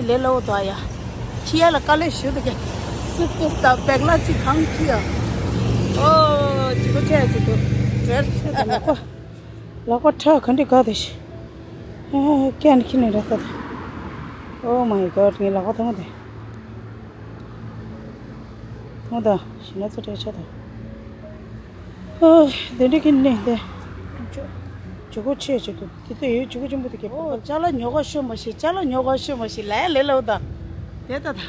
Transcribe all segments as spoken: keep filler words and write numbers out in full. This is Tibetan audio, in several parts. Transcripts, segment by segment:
ལས་སླ་བོ་དང་ཡ། ཁྱི་ཡ་ལ་དཀའ་ལས་ཞུ་འདུག་གས། སུཊ་ཀེས་དང་བེག་ལ་ཅིག་གང་ཁྱི་ཡ། ཨོ་ཅི་གོ་ཆེ་ཅིག་འདུག་བྲེལ་ཆེ་དང་ལག་པ། ལག་པ་ཁྲག་ག་འདྲ་ག་དེ་ཤི། ཨ་ཀན་ཁྱི་ནི་ར་ས་ད། Oh my God, ངའི་ལག་པ་ཐོང་དེ། ཐོང་ད་ཤི་ན་ཚོ་བྲེལ་ཆེ་དང་། ཨོ། དེ་འདྲ་གི་ནི་དེ། ཇོ་ཇོ་གོ་ཆེ་ཆེ་དུ་དེ་ལྟ་ཡོད་ཇོ་གོ་ཆེན་པོ་དེ་གི། ཨོ་ཅ་ལག་ཉོ་ག་ཤོད་མ་ཤི། ཅ་ལག་ཉོ་ག་ཤོད་མ་ཤི། ལ་ཡ་ལེ་ལོ་ད། དེ་ད་ད།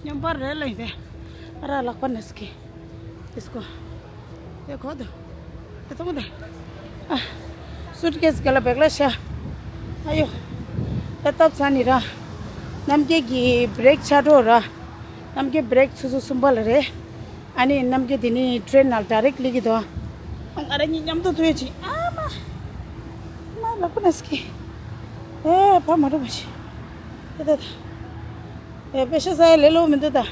མཉམ་པར་རེ་ལེ་དེ། ཨ་ར་ལག་པ་ནས་གི། དེ་སྐོ། དེ་གོ་དུ། དེ་ཐོང་དེ། ཨ། སུཊ་ཀེས་ག་ལ་བེག་ལ་ཤ། ཨ་ཡོ། ད་སྟབས་ཚ་ནི་ར། རྣམ་རྒྱལ་གི་བྷི་རེག་ཆགས་འགྲོ་ར། རྣམ་རྒྱལ་བྷི་རེག་ཆུ་ཚོད་གསུམ་པ་ལ་རེད། ཨ་ནི་རྣམ་རྒྱལ་དེ་ནི་ཊེན་ནང་ཌའི་རེག་སླེབས་ཀྱི་འདུག་ང་རང་གཉིས་མཉམ་དུ་ཐུག་ཡོད་ཅིག་ཨ་མ། མ་ལག་པ་ན་སྐྱེ། ཨེ་ཕ་མ་འགྲོ་མ་ཤི། ད་ད་ད། ཨེ་པེ་ཤ་ས་ཡ་ལེ་ལོ་མི་འདུག་ད།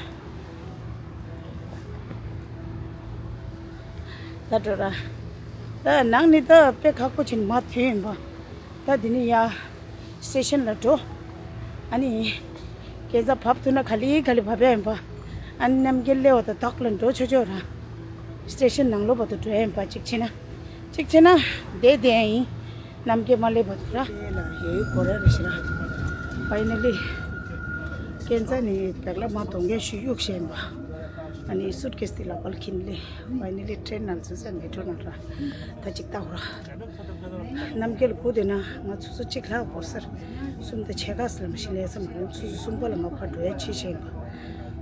ད་འགྲོ་ར། ད་ནང་ནི་ད་དཔེ་ཁག་པོ་ཅིག་མ་ཐོན་ཡིན་པ། ད་འདི་ནི་ཡ། སི་ཊེ་ཤན་ལ་འགྲོ། ཨ་ནི། སྐས་འཛེག་བབས་ཐུབ་ན་ག་ལེ་ག་ལེ་བབས་ཡ་ཡིན་པ། ཨ་ནི་རྣམ་རྒྱལ་སླེབས་པ་དང་བདག་ལ་འགྲོ་ཆོག་ཆོག་ར། སི་ཊེ་ཤན་ནང་ལོགས་བར་དུ་འགྲོ་ཡ་ཡིན་པ་གཅིག་བྱས་ན། གཅིག་བྱས་ན། བསྡད་བསྡད་ཡ་ཡིན། རྣམ་རྒྱལ་མ་སླེབས་བར་དུ་ར། དེ་ལ་ཡོད་གོ་ར་རེ་ཞིག་ར། ཕའི་ནལ་ལི། སྐས་འཛེག་ནི་བེག་ལ་མ་གཏོང་མཁན་ཞིག་གཡུགས་བཞག་ཡིན་པ། ཨ་ནི་སུཊ་ཀེས་དེ་ལག་པར་འཁྱེར་ལེ། ཕའི་ནལ་ལི་ཊེན་ནང་ཚུད་ས་མེ་ཊྲོ་ནང་ར། ད་གཅིག་ལྟ་འོ་ར། རྣམ་རྒྱལ་སྒུག་བསྡད་ན་ང་ཆུ་ཚོད་གཅིག་ལྷག་འགོར་ས་རེད། གསུམ་དང་ཕྱེད་ཀ་ཙམ་ཞིག་སླེབས་ས་མ་རེད། ཆུ་ཚོད་གསུམ་པ་ལ་ང་ཕར་འགྲོ་ཡ་ཆེ་ཤེས་ཡིན་པ།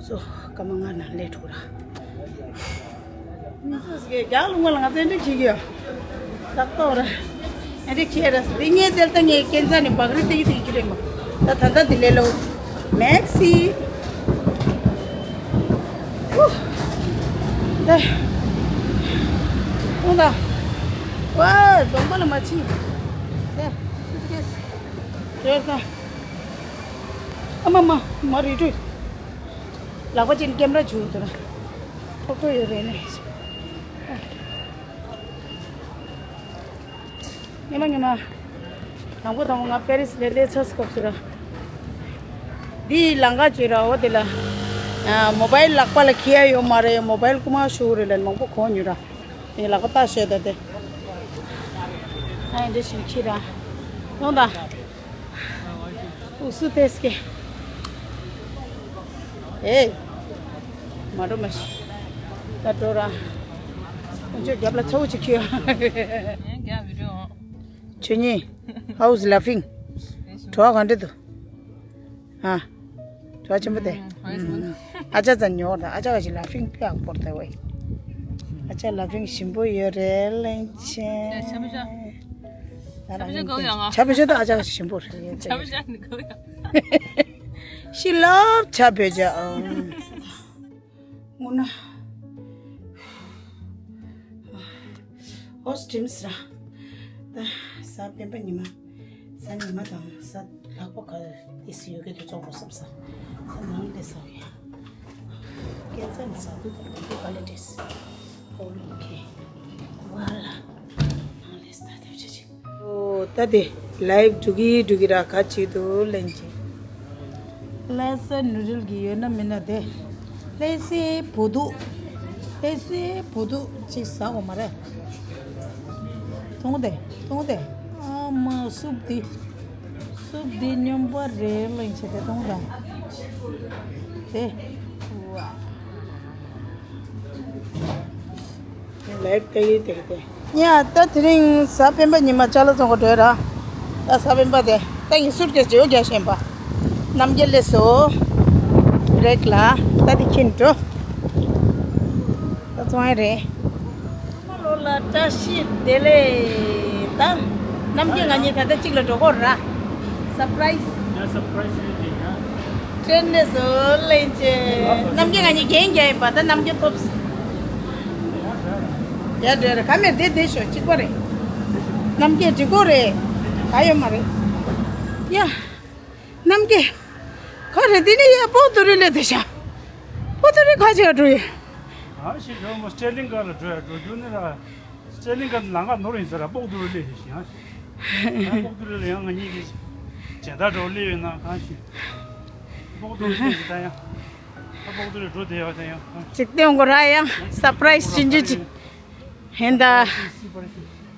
སོ་སྐར་མ་ལྔ་ནང་སླེབས་འགྲོ་ར། རྒྱག་ལུང་བ་ལ་ང་ཚོ་འདི་འདྲ་བྱེད་ཀྱི་ཡོད། ཏག་ཏག་ར། འདི་འདྲ་བྱེད་ར། འདི་ངའི་དེ་ལྟ་ངའི་སྐས་འཛེག་ནས་བག་རི་སྟེགས་སྟེགས་ཀྱི་རེད་མ། ད་ད་ལྟ་འདི་ལས་ལོ། མེག་སི། ཧུ། ད། ཁོང་ད། ཝ། གདོང་པ་ལ་མ་ཕྱིན། ད། སུཊ་ཀེས། རེད་ད། ཨ་མ་མ། མ་རེད་དྲུད། ལག་པ་ཅན་ཀེམ་ར་བྱུག་ཡོད་དོ་ན། ཁོ་ཁོ་ཡོད་རེད་ནས། ཉི་མ་ཉི་མ། དང་པོ་དང་པོ་ང་པེ་རི་སི་ལ་སླེབས་ཚར་སྐབས་སུ་ར། འདི་ལམ་ཁ་ཅིག་ར་འོ་དེ་ལ། ཨ། མོ་བཱའིལ་ལག་པ་ལ་འཁྱེར་ཡ་ཡོད་མ་རེད། མོ་བཱའིལ་རྐུ་མ་ཤོར་རེད་ལབ་མང་པོ་གོ་མྱོང་ར། ངའི་ལག་པ་ལྟ་ཤེས་ད་དེ། ཨ་འདི་བཞིན་འཁྱེར་ར། ཡོང་ད། ཨུ་སུ་ཏེ་སྐེ། ཨེ། མ་འགྲོ་མ་ཤི། ད་འགྲོ་ར། ཁོང་ཚོའི་རྒྱབ་ལ་ཚ་བོ་ཅིག་ཁྱེར། ཁྱོད་གཉིས། How's laughing? བྲོ་བ་ག་འདྲ་འདུག་ཨ། བྲོ་བ་ཆེན་པོ་དེ། ཨ་ཅག་ཙམ་ཉོ་ད། ཨ་ཅག་ག་ཞིག་ལ་ཕིང་ཕི་ཨག་པོར་ད་ཝེ། ཨ་ཅག་ལ་ཕིང་ཞིམ་པོ་ཡོད་རེད་ལན་ཆེ། ཆ་བོ་ཆ་ད་ཨ་ཅག་ག་ཞིག་ཞིམ་པོ་རེད། ཆ་བོ་ཆ་ནི་གོ་ཡང་། ཤི་ལབ་ཆ་བོ་ཆ། ཨང་། ངུ་ན། ཧོ་སི་ཊིམ་སི་ར། ད་གཟའ་སྤེན་པ་ཉི་མ། གཟའ་ཉི་མ་དང་གཟའ་ལྷག་པ་ག་ཏི་སི་ཡོད་གི་དུ་ཙོག་པོ་སབ་ས། ད་ནང་ལས་ས་ཡ། སྐས་འཛེག་ནི་ས་དུ་དུ་ག་ལེ་ཏིས། ཨོ་ལོ་ཁེ། ཝ་ལ། ནང་ལས་ས་ད་དེ་བྱ་ཅིག་ཨོ་ད་དེ་ལའིབ་འགྲོ་གི་འགྲོ་གི་ར་ག་ཅིག་ཏུ་ལེན་ཅིག་ལྷ་ས་ནུ་རིལ་གྱི་ཡོད་ན་མིན་ན་དེ། ལྷ་སའི་བོ་དུག་ལྷ་སའི་བོ་དུག་ཅིག་ཟ་དགོས་མ་རེད། མཐོང་དེ་མཐོང་དེ། ཨ་མ་སུབ་དེ། སུབ་དེ་སྨྱོན་པ་རེད་ལེན་ཆེ་དེ་མཐོང་དང་། དེ། ལའིབ་ཏེ་ཡི་ཏེ་ཏེ། ཡ་ད་དེ་རིང་གཟའ་སྤེན་པ་ཉི་མ་ཅ་ལག་བཙོང་ག་འགྲོ་ཡ་ར། ད་གཟའ་སྤེན་པ་དེ་ད་ངའི་སུཊ་ཀེས་ཇེ་བོ་རྒྱག་བཞིན་པ། རྣམ་རྒྱལ་སླེབས་སོ། རེག་ལ་ད་དེ་ཁྱེར་འགྲོ། ད་བཙོང་ཡ་རེད། ལོ་ལ་བཀྲ་ཤིས་བདེ་ལེགས། ད་རྣམ་རྒྱལ་ང་གཉིས་ད་ལྟ་གཅིག་ལ་འགྲོ་གོ་ར། སར་པ་རའི་ཛི། ཡ་སར་པ་རའི་ཛི་རེད་དེ་ཡ། ཀྲེན་ནས་བཟོ་ལེན་ཅེ། རྣམ་རྒྱལ་ང་གཉིས་རྒྱན་རྒྱག་ཡིན་པ་ད་རྣམ་རྒྱལ་ཐོབ། ཡ་འདྲ་རེད་ག་མེད་དེ་དེ་ཤོ་གཅིག་པ་རེད། རྣམ་རྒྱལ་འགྲིག་གོ་རེད། ག་ཡོད་མ་རེད། ཡ། རྣམ་རྒྱལ། ག་རེད་དེ་ནི་ཡ་པོ་ཏུ་རི་ལས་དེ་ཤ། པོ་ཏུ་རི་ག་ཅིག་འགྲོ་ཡོད། གང་ཞིག་འགྲོ་མོ་སི་ཊེ་ལིང་ག་ལ་འགྲོ་ཡ་འགྲོ་རྒྱུ་ནི་ར། སི་ཊེ་ལིང་ག་ལ་ལམ་ཁ་ནོར་ཡིན་ཟེར་ར་པོག་ཏུ་རུ་སླེབས་ཤིག་ཡང་། ཡང་པོག་ཏུ་རུ་ལ་ཡང་ང་གཉིས་ཀྱིས་སྦྱིན་བདག་འགྲོ་སླེབས་ཡོད་ན་གང་ཞིག་འཇིག་རྟེན་འགོ་ར་ཡང་སར་པ་རའི་སི་ཅིག་ཅིག་ཧེན་ད།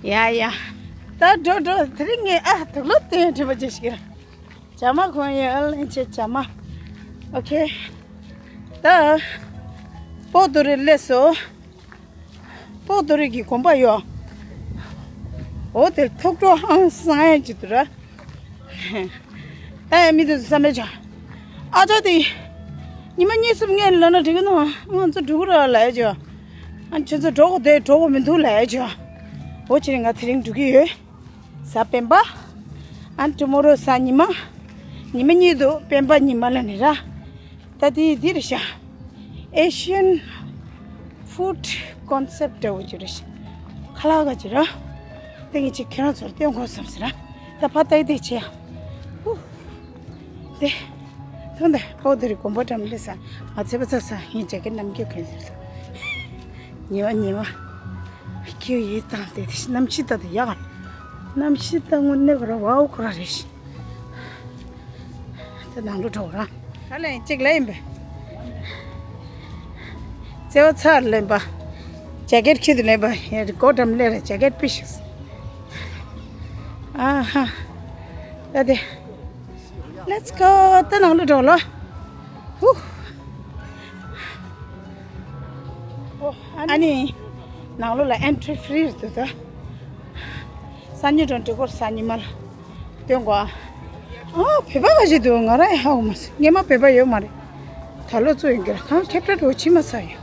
ཡ་ཡ། ད་འགྲོ་འགྲོ། དེ་རིང་ངས་ཨ་དུག་ལོག་སྟོན་དྲི་བ་ཅིག་ཞིག་ར། བྱ་མ་གོན་ཡོད་ལན་ཆེ་བྱ་མ། ཨོ་ཁེ། ད་པོ་ཏོ་རི་སླེབས་སོང་། པོ་ཏོ་རི་གི་དགོན་པ་ཡོད། འོ་དེར་ཐུགས་སྤྲོ་ཧང་སང་ཡ་ཅིག་འདུག་ར། ད་ཡ་མི་དེ་ཚོ་བསམ་པའི་ཆ། ཨ་ཅག་དེ། ཉི་མ་གཉིས་གསུམ་ངས་ལབ་ན་འགྲིག་གི་ནོ། ང་ཚོ་འགྲོ་གི་རེད་ལབ་ཡ་ཅིག་ཨ་ཁྱོད་ཚོ་འགྲོ་དགོས་དེ་འགྲོ་དགོས་མི་འདུག་ལབ་ཡ་ཅིག་འོ་ཕྱིར་ང་དེ་རིང་འགྲོ་གི་ཡོད། གཟའ་སྤེན་པ། ཨན་ཊུ་མོ་རོ་གཟའ་ཉི་མ། ཉི་མ་གཉིས་འདུག་སྤེན་པ་ཉི་མ་ལ་ནི་ར། ད་དེ་འདི་རེད་ཤག Asian food concept འདྲ་བོ་ཅིག་རེད་ཤག་ཁ་ལག་ག་ཅིག་ར། ཏེ་ངས་ཅིག་ཁྱེད་རང་ཚོར་སྟོན་དགོས་བསམ་ཟེར་ར། ད་ཕ་ཏའི་དེ་བྱས། ཧུ། དེ། ཐུང་དེ་ཕོ་དེ་རི་དགོན་པ་འགྲམ་སླེབས་ས། ང་ཚེ་པ་ཚ་ས་ངས་ཇེ་ཀེ་ཊི་གནམ་སྐྱོད་གོན་ཟེར་ས། ཉི་མ་ཉི་མ། ཁྱེའུ་ཡིད་བཏང་སྟེ་གནམ་གཤིས་ལྟ་དུ་ཡག་གནམ་གཤིས་ལྟ་དངོས་གནས་ཁོ་ར་ཝའོ་ཁོ་ར་རེད་ཤི། ད་ནང་ལོ་འགྲོ་ར། ད་ལན་གཅིག་ལ་ཡིན་པས། བརྩེ་བ་ཚར་ལེན་པ། ཇེ་ཀེ་ཊི་ཁྱེར་དུ་ལེན་པ་ཡ་རི་གོ་འགྲམ་ལས་ར་ཇེ་ཀེ་ཊི་པི་ཤིས། ཨ་ཧ། ད་དེ། Let's go. ད་ནང་ལོ་འགྲོ་ལོ། ཧུ། ཨོ་ཨ་ནི། ནང་ལོ་ལ་ཨེན་ཊི་རི་ཧྥི་རི་རེད་འདུག་ད། སང་ཉིན་འགྲོ་འགྲིག་སྐོར་སང་ཉིན་མ་ལ། སྟོན་གོ་ཨ། ཨ་བོད་པ་ག་ཞིག་འདུག་ང་རང་ཡང་ཧ་གོ་མ་སོང་། སྔོན་མ་བོད་པ་ཡོད་མ་རེད། ད་ལོ་ཚོ་ཡིན་གྱི་ར་གང་ཁེབས་ཁྲ་འགྲོ་ཕྱི་མ་ཚར་ཡོད།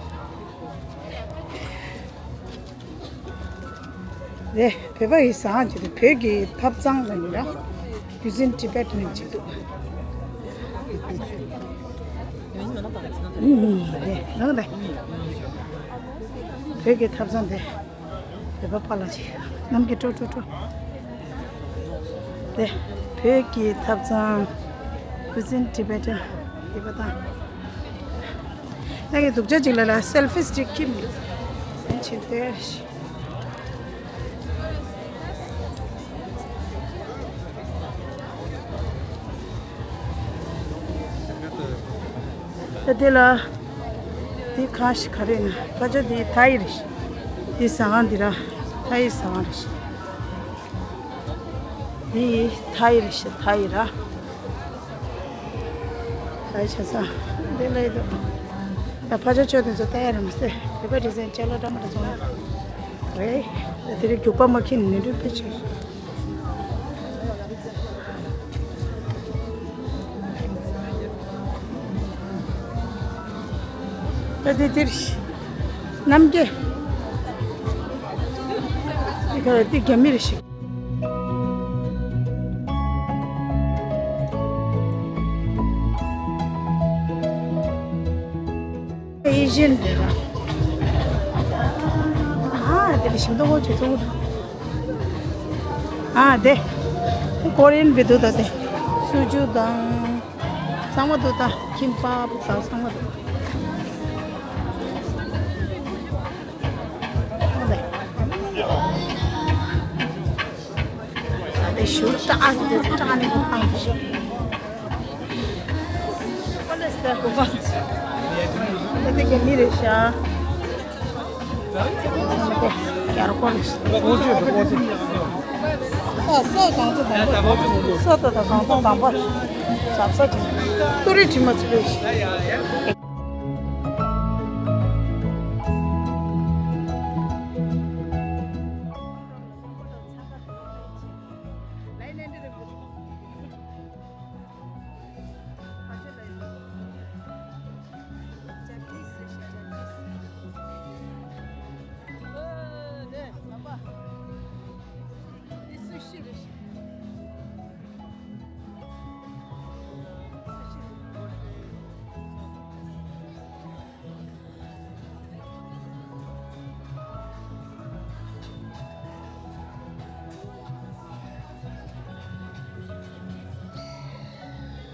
རེད། བོད་པ་ཡི་ཟ་ཁང་ཅིག་འདུག་བོད་ཀྱི་ཐབ་ཚང་ལ་ནི་ར། Cuisine Tibet ནས་ཅིག་འདུག་ཨུམ་རེད་ནང་རེད། བོད་ཀྱི་ཐབ་ཚང་དེ། བོད་པ་པ་ལ་ཅིག་ནམ་གྱི་སྤྲོ་སྤྲོ་སྤྲོ། དེ། བོད་ཀྱི་ཐབ་ཚང་། Cuisine Tibet དེ་པ་དང་། ང་གི་སྡུག་ཅག་ཅིག་ལ་ལ་སེལ་ཕི་སི་ཊིག་ཁྱིམ། ཕྱིན་ཏེ། ད་དེ་ལ། དེ་ཁ་ཤི་ག་རེ་ན་ཕ་ཆ་དེ་ཐའི་རེད་ཤི། དེ་ཟ་ཁང་འདི་ར་ཐའི་ཟ་ཁང་རེད་ཤི། འདི་ཐའི་རེད་ཤི་ཐའི་ར། ཐའི་ཆ་ས། འདི་ལ་ཡི་དོ། ད་ཕ་ཆ་ཆོས་དེ་ཚོ་ཐའི་ར་མ་སེ་བོད་པ་ཌི་ཟའིན་ཅ་ལག་འདྲ་མ་འདྲ་ཚོང་རེད། ད་དེ་རིང་རྒྱུག་པ་མ་ཁྱེར་ནི་འགྲུལ་དཔེ་ཆེ། ད་དེ་དེར་ཤི། ནམ་རྒྱལ། དེ་ག་རེ་དེ་རྒྱ་མི་རེད་ཤི། ཨེ་ཤི་ཡན་རེད་ར། ཨ་དེ་ལ་ཞིམ་མདོག་ཁ་ཤས་ཚོང་། ཨ་དེ། ཀོ་རི་ཡན་བི་འདུག་ད་དེ། སུ་ཇུ་དང་། ཚང་མ་འདུག་ད། ཁིམ་པབ་དང་ཚང་མ་འདུག་ཨ་དེ་ཞུ་ཏ་ཨ་དེ་ཏ་ནི་ཁོ་ཏང་ཞིག་ཨ་ལེ་སྟེ་ཁོ་པ། ཨ་དེ་གི་མི་རེད་ཤག་ཡར་ཀོ་རེད་ཤག་ཨ་སོ་གང་ཚོ་དང་པོ། སོ་ཏ་ད་གང་ཚོ་དང་པོ། ཟབ་ས་ཅིག་ཏུ་རི་དྲི་མ་ཚོ་རེད་ཤག་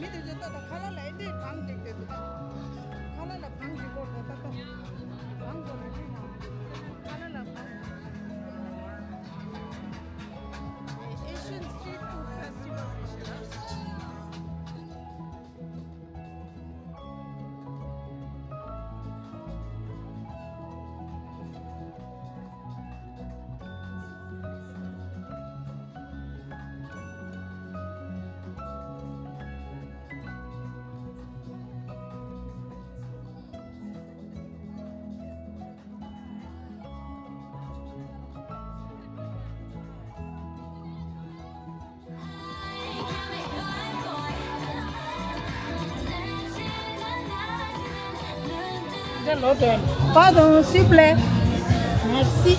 མི་དེ་ཚོས་ད་ལྟ་ཁ་ལག་ལ་ཨེ་འདྲས་གྲངས་བསྒྲིགས་བསྡད་འདུག་ད་ཁ་ལག་ལ་གྲངས་བསྒྲིགས་སྐོར་དེ་ད་ལྟ་གྲངས་སྐོར་རེ་རེ་ནང་ཁ་ལག་ལ་གྲངས། Asian Street Food Festival རེད་ཤག Pardon, s'il vous plaît. Merci.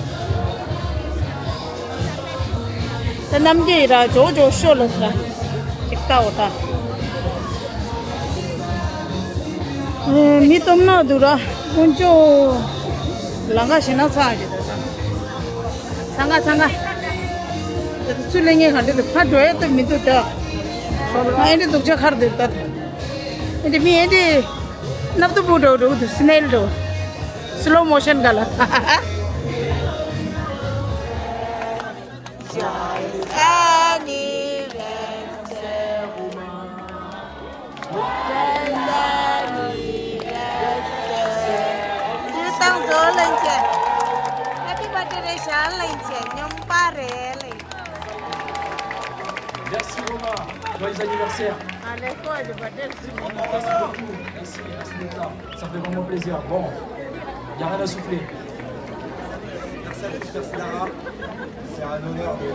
ད་རྣམ་རྒྱལ་ར་ཇོ་ཇོ་ཤོ་ལོ་ས་ཅིག་ལྟ་འོ་ད། ཨེ། མི་སྟོབས་ན་འདུག་ར། དཀོན་མཆོག་ལང་ཀ་ཞེ་ན་ཚ་ཞེ་ད། ཚང་ཀ་ཚང་ཀ། ད་ཚུར་ལེན་ངེས་ག་འདྲ་འདུག་ཕར་འགྲོ་ཡ་ད་མི་འདུག་ད། ཨ་འདྲ་འདུག་ཆ་ཁར་འདུག་ད། ཨ་འདྲ་མི་ཨ་འདྲ། སྣབས་ཏོ་བུ་འགྲོ་འགྲོ་འདུག་སི་ནེལ་འགྲོ། སི་ལོ་མོ་ཤན་ག་ལ། Joyeux anniversaire, Romain. Joyeux anniversaire. སྤྱིར་བཏང་བཟོ་ལེན་བྱས། Happy birthday རེད་ཞལ་ལེན་བྱས། སྨྱོན་པ་རེད་ལེ། Merci Romain. Joyeux anniversaire. ཨ་ལེ་ཀོ་ཨ་ཇི་བར་ཐི་ཌེ། Merci beaucoup. Merci, merci de ça. Ça fait vraiment plaisir. Bon, il n'y a rien à souffler. Merci à toute personne. C'est un honneur de...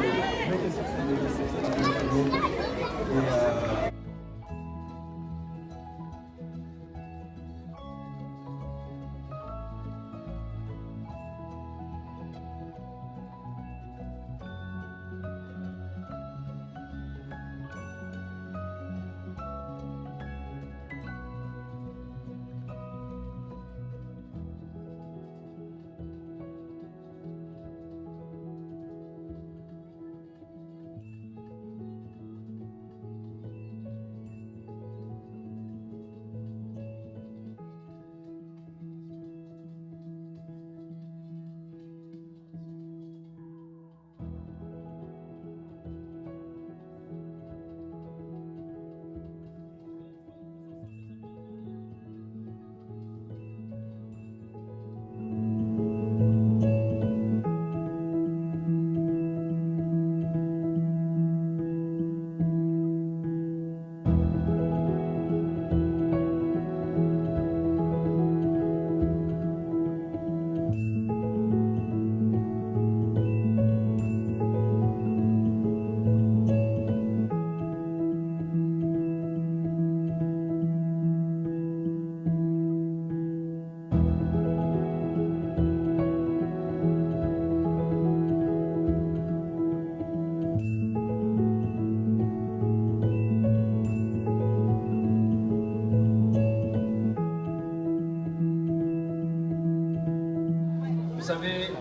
Vous savez,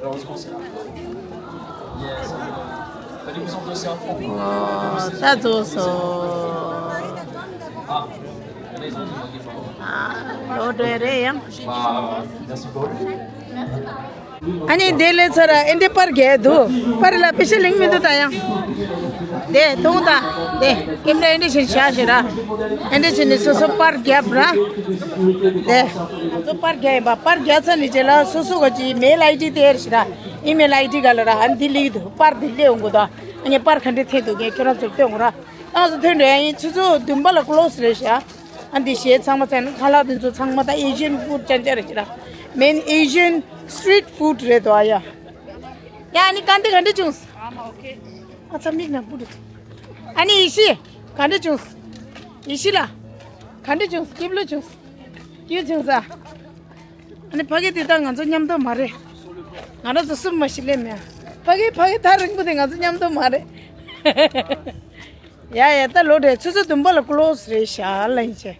alors, on se concentre. Yes. Fallait vous sentir aussi à fond. ད་རྫོགས་སོ། Ah, les autres, ils m'ont dit, ཨ་ལོ་འདྲ་རེད་ཡང་། Waouh, merci beaucoup. ཨ་ནི་དེ་ལས་ཚར་ཨེ་འདྲ་པར་རྒྱག་འདུག་པར་ལ་པེ་ཤ་ལིང་མི་འདུག་ད་ཡང་། དེ་མཐོང་ད། དེ་ཀེམ་ར་ཨེ་འདྲ་བྱས་བཞག་ཞེ་ར། ཨེ་འདྲ་བྱས་ནས་སོ་སོ་པར་རྒྱབ་ར། དེ་ང་ཚོ་པར་རྒྱག་ཡིན་པ། པར་རྒྱག་ཚར་ནས་རྗེས་ལ་སོ་སོ་ག་ཅིག་མེལ་ཨའི་ཌི་སྟེར་ཞེ་ར། ཨི་མེལ་ཨའི་ཌི་ག་ལ་ར། ཨ་ནི་འདི་སླེབས་འདུག་པར་འདི་སླེབས་འོང་གོ་ད། ཨ་ནི་པར་ག་འདྲ་འཐེན་འདུག་ངས་ཁྱོད་རང་ཚོར་སྟོན་གོ་ར། ང་ཚོ་ཐོན་འགྲོ་ཡ་ཡིན། ཆུ་ཚོད་བདུན་པ་ལ་ཀློ་སི་རེད་ཤག་ཨ་འདི་གཞས་ཚང་མ་ཚང་ན་ཁ་ལག་འདི་ཚོ་ཚང་མ་ད་ཨེ་ཤི་ཡན་ཕུཌ་ཅན་ཅན་རེད་ཤག་ར། མེན་ཨེ་ཤི་ཡན་སི་ཊི་རིཊ་ཕུཌ་རེད་དོ། ཨ་ཡ། ཡ་ཨ་ནི་ཀན་ཏི་ག་འདྲ་བྱུང་། ཨ་ཚ་མིག་ནག་པོ་འདུག་ཨ་ནི་ཡེ་ཤེས་ག་འདྲ་བྱུང་། ཡེ་ཤེས་ལ་ག་འདྲ་བྱུང་། སྐྱིད་པོ་བྱུང་། སྐྱིད་བྱུང་ས། ཨ་ནི་ཕ་གི་དེ་དག་ང་ཚོ་མཉམ་དུ་མ་རེད། ང་རང་ཚོ་གསུམ་མ་ཞིག་སླེབས་མེད། ཕ་གི་ཕ་གི་ཐག་རིང་པོ་དེ་ང་ཚོ་མཉམ་དུ་མ་རེད། ཡ་ཡ་ད་ལོ་རེད། ཆུ་ཚོད་བདུན་པ་ལ་ཀློ་སི་རེད་ཤག་ལ་ཡིན་ཆེ།